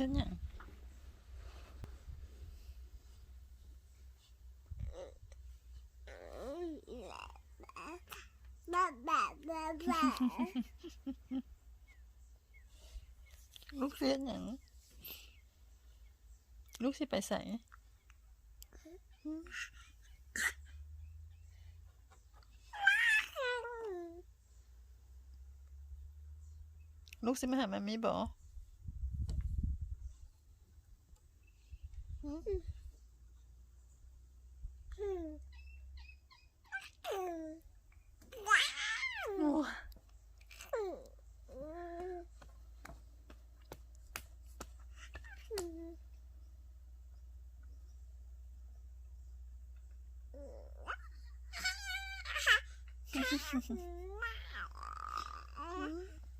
ເຮັດຫຍັງ? ລູກຊິເຮັດຫຍັງ? ລູກຊິໄປໃສ? ລູກຊິມາຫາມາມີບໍ່?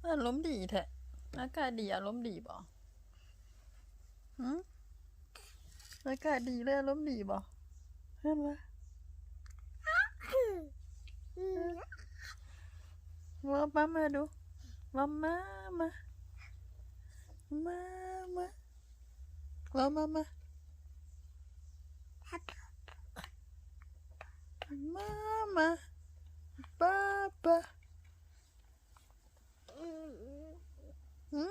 ອາລົມດີແທ້. ອາກາດດີ ອາລົມດີບໍ່? ຫື? ອາກາດດີເລີຍ ອາລົມດີບໍ່? ເຫັນບໍ່? ເວົ້າມາມາດູ ເວົ້າມາມາ ມາມາ ເວົ້າມາມາ ມາມາ ບາບາ. ຫື?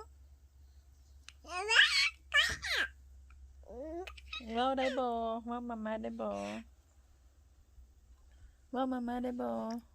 ເວົ້າໄດ້ບໍ່? ເວົ້າມາມາໄດ້ບໍ່? ເວົ້າມາມາໄດ້ບໍ່?